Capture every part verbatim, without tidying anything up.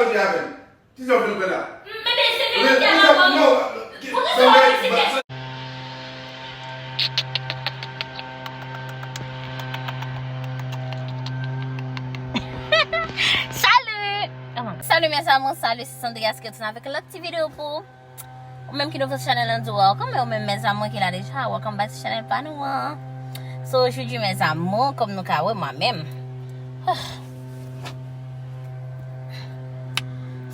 Ki sa w vin fè la? Men, men, se vin fè la, non. Poukisa w vin fè? Salut! Oh my God. Salut mes amours, salut, c'est Sandria Skeleton avec un autre petit vidéo pour ou. Ou menm ki nouvo sou chanèl lan, di welcome, e ou menm mes amours ki la deja, welcome back to chanèl pa nou an. So, aujourd'hui mes amours, kòm nou ka wè mwen menm.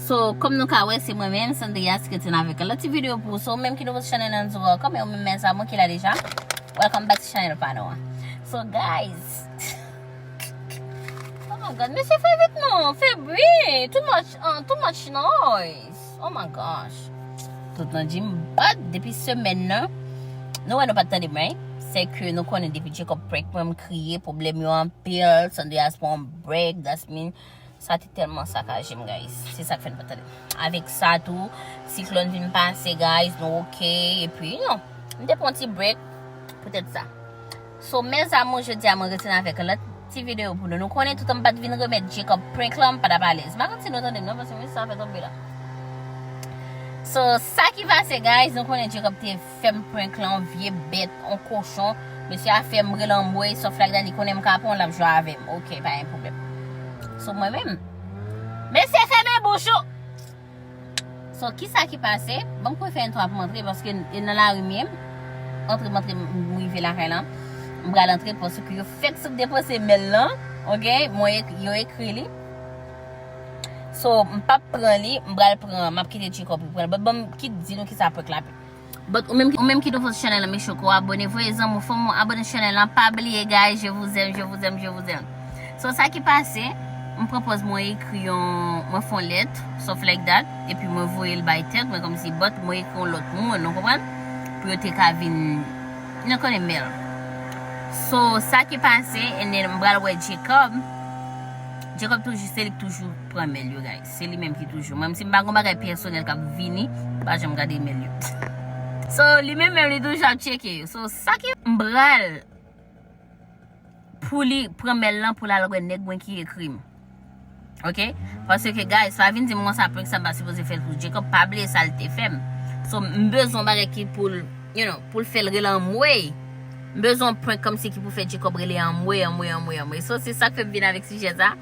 So, kòm nou ka wè, se mwen menm, Sandria Skeleton avèk yon lòt ti videyo pou ou. So, ou menm ki nouvo sou chanèl lan, di welcome, e ou menm mes amours ki la deja, welcome back to chanèl pa nou an. So, guys, oh my God, mesye, fè vit non, fè bri, too much, uh, too much noise. Oh my gosh. Tout nan di m bat depi semèn nan. Nou wè nou pa t tande m, right? Se ke nou konnen depi Jacob prank mwen, m kriye, pwoblèm yo anpil, Sandrias pran break, that's mean, sa te tèlman sakaje m, guys. Se sa k fè n pa t tande m. Avèk sa tou, siklòn vin pase, guys, nou oke, epi, you know, m te pran ti break, poutèt sa. So, mes amours, jodi a mwen retounen avèk lòt ti videyo pou nou. Nou konnen toutan m pa t vin remèt Jacob prank lan, m pa t ap alèz. M pa konn si nou tande m non, paske mesye sa fè tonbe la. So, sa ki pase, guys, nou konnen Jacob te fè m prank lan, vye bèt, on kochon. Mesye a fè m rele anmwey, stuff like that, li konnen m kapon, l ap jwe avè m. Oke, pa gen pwoblèm. So, mwen menm, mesye, fèmen bouch ou! So, kisa ki pase? Ban m kwè fè entwo a pou m antre, paske e nan lari m ye. Antre, m antre, m rive lakay lan. M pral antre, paske yo fèk sot depoze mèl lan, oke? Mwen ek-, yo ekri li. So, m p ap pran li, m pral pran, m ap kite Jacob pou pran l. But ban m kit di nou kisa prank la. But ou menm, ou menm ki nouvo sou chanèl lan, make sure ke w abone, voye zanmi w, fanmi w abone sou chanèl lan. Pa bliye, guys, je vous aime, je vous aime, je vous aime. So, sa ki pase, m pran pòz mwen ekri yon, mwen fè yon lèt, stuff like that, epi mwen voye l bay tèt mwen kòmsi, but mwen ekri yon lòt moun, nou konprann? Pou yo te ka vin, nou konnen mèl. So, sa ki pase, and then m pral wè Jacob. Jacob toujou, se li k toujou pran mèl yo, guys. Se li menm ki toujou. Mwen, si m pa gon bagay pèsonèl k ap vini, m pa janm gade mèl yo. So, li menm menm, li toujou ap tcheke yo. So, sa ki m pral pou li pran mèl lan pou l al wè nèg mwen ki ekri m. Oke? Paske, guys, pa vin di m konsa prank sa m pa sipoze fè l pou Jacob. Pa bliye sa l te fè m. So, m bezwen yon bagay ki pou l, you know, pou l fè l rele anmwey. M bezwen yon prank kòmsi ki pou fè Jacob rele anmwey, anmwey, anmwey, anmwey. So, se sa k fè m vin avèk sijè sa.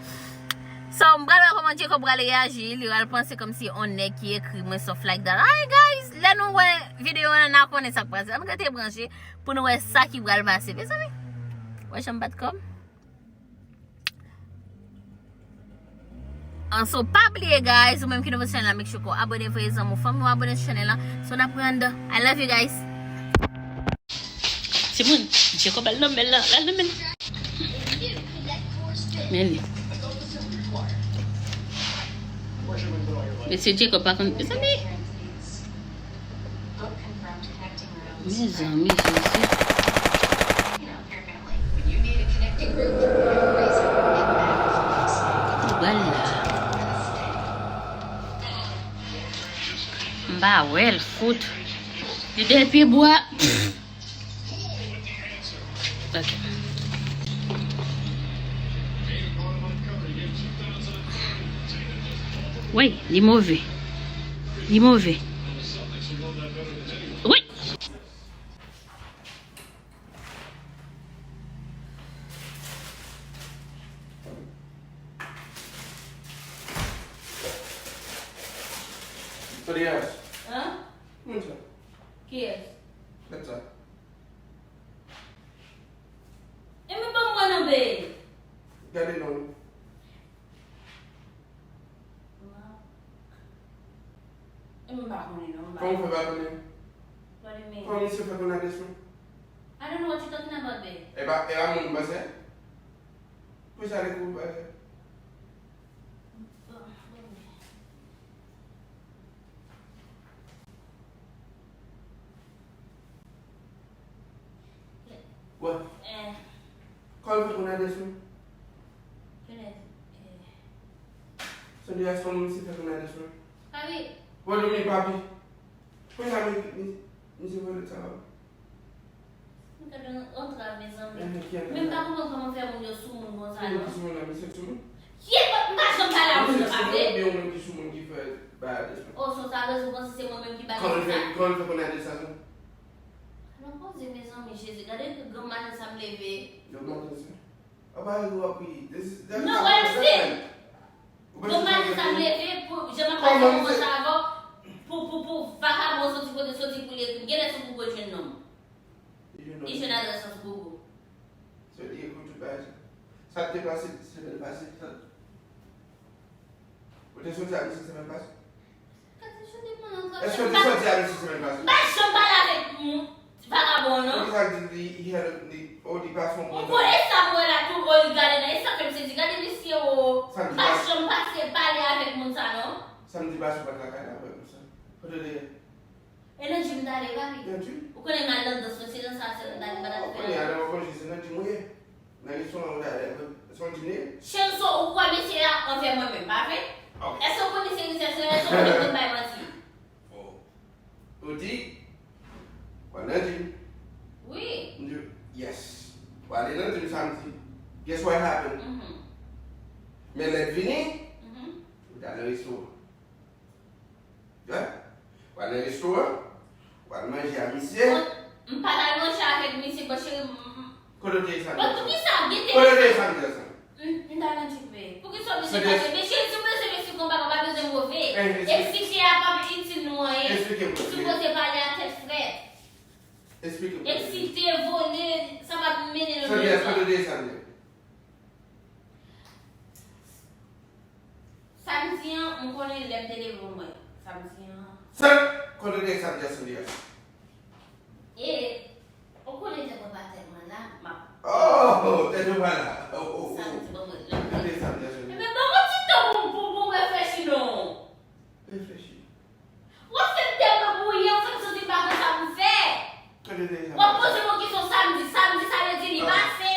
So, m pral wè kòman Jacob pral reyaji. Li pral panse kòmsi on nèg ki ekri mwen, stuff like that. Alright, guys, lè nou wè videyo an, n a konnen sa k pase. Ann rete branche pou nou wè sa ki pral pase. Mezanmi, wè jan m bat kò m. An, so, pa bliye, guys, ou menm ki nouvo sou chanèl la, make sure ke w abone, voye zanmi w, fanmi w abone sou chanèl la. So, n ap rann. I love you, guys. Timoun, Jacob al nan mèl lan, al nan mèl. Men li. Mesye Jacob pa konn, mezanmi. Mezanmi, Jezi. Ou pral la. M pa wè l, fout. Li dèyè pye bwa. Ok. Wi, li move. Li move. Wi. Sandrias. An? Moun sa. Kiyès? Gad sa. E men ban m wè non, babe. Gade non. Mark. E m pa konnen non, m pa konnen. Kòman w fè pa konnen? What do you mean? Kòman misye fè konn adrès mwen? I don't know what you talking about, babe. E pa, e pa moun m panse? Pou sa li kou bagay. Bon, bon. Wè. Eh. Kòman l fè konn adrès mwen? Kèlè? Eh. Sandrias, kòman misye fè konn adrès mwen? Papi. Wè, non, men papi. Konsa, mi, mi, misye vòlè sa la. Gade yon antrav, mezanmi. Eh, ki antrav? Men m pa konprann kòman fè moun yo sou moun konsa, non. Ki moun ki sou moun la, misye sou moun? Ki e pa Pa janm pale a moun nan, pa vle? Oubyen ou menm ki sou moun ki fè bagay sa? Oh, sou sa, rezon panse se mwen menm ki ba rezon sa? Kòman l fè konnen de sa? Alò, poze, mezanmi, Jezi, gade granm maten sa m leve. Granm maten sa? Apa yo ap ri? No, but I'm sick. Granm maten sa m leve pou, jan m ap pase moman sa avè w, pou, pou, pou vakabon soti kote soti pou li ekri m. Genlè sou Google jwenn non m. Li jwenn adrès lan sou Google. So, li ekri w tout bagay sa. Sa k te pase semèn pase, sa. Ou te soti ak misye semèn pase? Èske w te soti ak misye semèn pase? M pa janm pale avèk moun, vakabon, non. Poukisa l di li, he had a, li, oh, li pa fè yon bon travay? M konnen sa m wè la tou, oh, li gade nan Instagram, se di, gade misye, oh. M pa janm pase pale avèk moun sa, non. Samdi pase, ou pa t lakay la, frè m sa. Kote w te ye? E nan gym m t ale, papi. Nan gym? Ou konnen m al nan dans mwen, se nan sa sèl m t ale, m pa t al fè anyen. Kounye a, lè w ap manje, se nan gym ou ye? Nan restoran ou t ale, se yon gym li ye? Chelso, ou kwè mesye a anvè mwen menm, pa vre? Ok. Èske w konnen se rizèz, èske w konnen mwen bay manti? Oh. Ou di, w al nan gym. Wi. M di, yes. W ale nan gym samdi. Guess what happened? Mhm. Men lè l vini, mhm, ou t al nan restoran. Wi. W al nan restoran, w al manje a misye. Bon, m pa t al manje avèk misye, bon, cheri, m, m, kote w te ye samdi? Bon, poukisa w gen te... Kote w te ye samdi a sa? M, m t al nan gym, men. Poukisa w bezwen pase? Men cheri, si w bezwen mesye konba, konba bezwen move. Eksite a p ap itil nou anyen. Eksplike m. Ou sipoze pale a tèt frèt. Eksplike m. Eksite, vole, sa p ap mennen nou nèt. Kote w te ye samdi? Samdi an, m konnen lè m te leve mwen. Samdi an. Sa, kote w te ye samdi a, Sandra? E, ou konnen tèt mwen pa tèlman la, m ap... Oh, tèt mwen pa la. Oh, oh, oh. Samdi, ban mwen lè m te... Kote w te ye samdi a, Sandra? Ebyen, ban mwen ti tan pou, pou, pou m reflechi non. Reflechi. W ap fè m tèlman bouyi, w fè m santi m pa konn sa pou m fè. Kote w te ye samdi? W ap poze m yon kesyon samdi. Samdi, sa vle di li pase.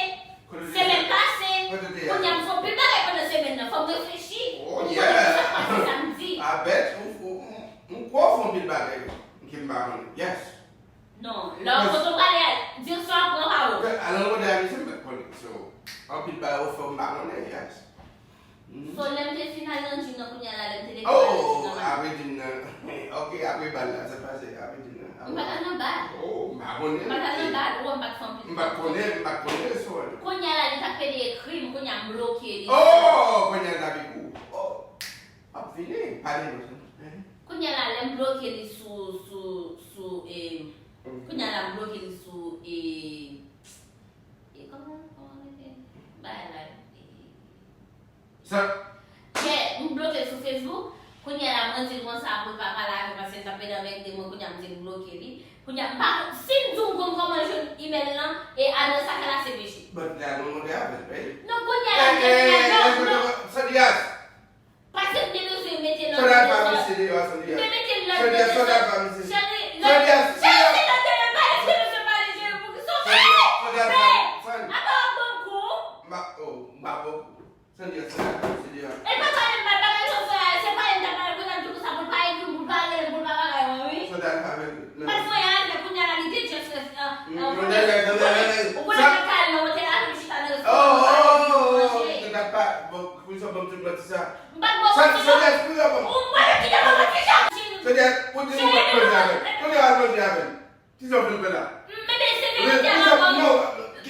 Semèn pase. Kote w te ye? Kounye a, m fè anpil bagay pandan semèn nan. Fò m reflechi. Oh, yeah. Pou m konn sa k pase samdi. I bet ou, ou, m, m kwè w fè anpil bagay ke m pa konnen. Yes. Non, lè w kote w prale a, direksyon an pran pa ou. Alò, mwen de a misye, m pa t konnen. So, anpil bagay ou fè, m pa konnen, yes. So, lè m te fin al nan gym nan, kounye a la, lè m te leve nan gym nan, apre gym nan. Ok, apre bal la, sa pase, apre gym nan. M pa t al nan bal. Oh, m pa konnen. M pa t al nan bal, ou wè m pa t fè anpil. M pa t konnen, m pa t konnen, so. Kounye a la, li t ap pede ekri m, kounye a m bloke li. Oh, kounye a l t ap ekri w. Oh, ap vini, pale non. Kounye a la, lè m bloke li sou, sou, sou, e, kounye a la, m bloke li sou, e, e, kòman, kòman rele bagay la? E, sa. Yeah, m bloke l sou Facebook. Kounye a la, mwen di l konsa pou l pa pale avè m paske l t ap pede anmède mwen. Kounye a, m di l m bloke li. Kounye a, m pa konn, si m di w m konn kòman jwenn imèl lan, e adrès lakay la, se peche. But la, nou monte avè l, right? Non, kounye a la, m te vin avè w, non. Sandrias! Paske m te bezwen mete l nan rezo. Sandrias, pa misye deyò, Sandrias. M te mete l nan rezo. Sandrias, pa misye. Cheri, Sandrias, cheri, se nan tele, pa lese mesye pale, cheri, pou ki sa w fè? Sandrias, Sandrias, Sandrias. Apa w ap ban kou? M pa, oh, m pa ban kou. Sandrias, Sandrias, pa misye deyò. E pa pale m mal, bagay sa w fè a, se pale m ta pale, kounye a m di konsa pou l pa ekri m, pou l pa rele m, pou l pa bagay mwen, wi. Sandrias, pa vle. M pa t fè anyen avè l, kounye a la, li te just rete, ah, ah, ou konnen, ou konnen lè m pale nan otèl la, m chita nan restoran, m pale, m manje. Sandrias, pa, bon, pou sa, ban m tout manti sa. M pa t ba w manti non. Ou mwen menm ki te ba w manti, Jackie. Sandrias, ou di m pa t manje avè l. Kounye a al manje avè l. Kisa w vin fè la? M, men se verite a m ap ba w.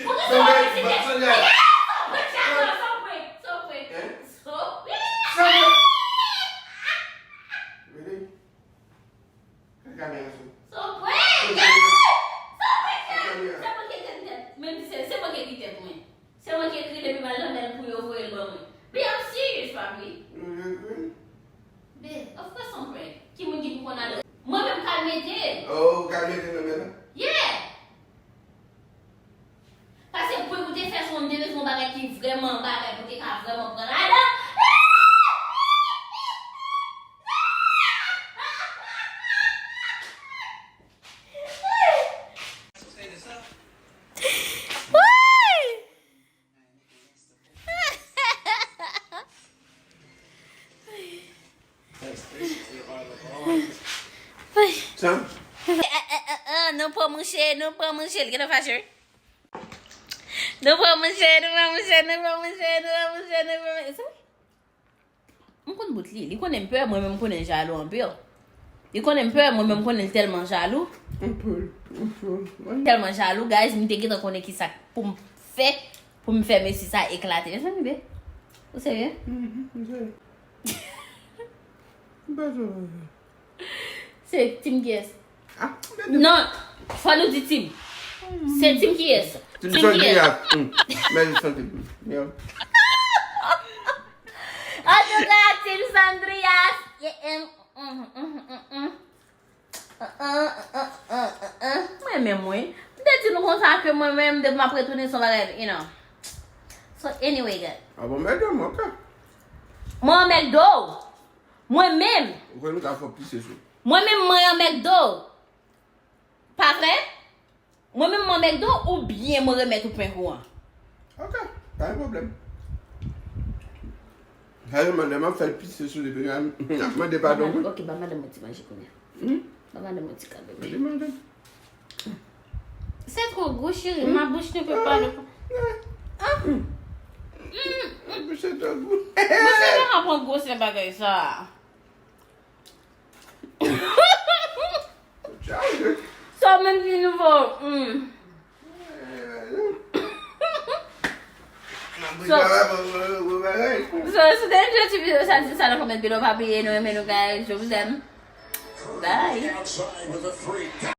Poukisa w ap eksite? Sandrias. Sa w prank, sa w prank, sa w prank. Hein? Sa w prank. Sandrias. Really? Kay kamera sou. Sa w prank. Kay kamera. Sa w prank. Kay kamera. Se mwen ki te tèt. Men se, se mwen ki te tèt mwen. Se mwen ki ekri l epi m al nan mèl pou yo voye l ban mwen. Be, I'm serious, papi. Yo, yo ekri l? Be, of course I'm prank. Ki moun ki pou konn adrès? Mwen menm k al mete l. Oh, ou k al mete l nan mèl la? Yeah! Paske prank ou te fè sou mwen, m te bezwen yon bagay ki vrèman bagay pou te ka vrèman pran ladan. Woy! Woy! Sa? Eh, eh, eh, eh, eh, nou pran mouche, nou pran mouche. Li gentan fache, wi. Nou pran mouche, nou pran mouche, nou pran mouche, nou pran mouche, nou pran mouche. M konn bout li. Li konnen m pè, mwen menm m konnen l jalou anpil. Li konnen m pè, mwen menm m konnen l tèlman jalou. Anpil, anpil. Tèlman jalou, guys, m te gentan konnen ki sa k pou m fè, pou m fè mesye sa eklate. Mezanmi, be. Ou serye? Mhm, m serye. M pa serye. Se team kiyès? Ah, men Non, fò nou di team. Se team kiyès? Team Team kiyès? Sandria. Mm. Men santi. Yeah. Antouka, team Sandria. Yeah, mm, mm, mm, mm, mm. Uh, uh, uh, uh, uh, uh. Mwen menm, wi. M te di nou konsa ke mwen menm, depi m ap retounen son bagay, you know. So, anyway, guys. Ah bon, men de mwen, ka. Mwen anmègde w. Mwen menm. Ou konn ka fò pise sou. Mwen menm, mwen anmègde w. Pa vre? Mwen menm, mwen anmègde w oubyen mwen remèt ou penk ou an? Ok, pa gen pwoblèm. Sa sèlman lè m ap fè l pise sou li, epi m ap mande padon, wi. Ok, ba madanm mwen ti manje kounye a. Hmm? Ba madanm mwen ti kanpe. Mande, mande. C'est trop gros, chérie. Ma bouche ne peut pas le. Ah, bouch se tan gou. Mwen se pa pran gwosè bagay sa. Tchao, je. Sa w menm ki nouvo. Mm. So, so, si w te enjoy ti videyo sa, di sa nan kòmantè below, pa bliye nou renmen nou, guys. Je vous aime. Bye.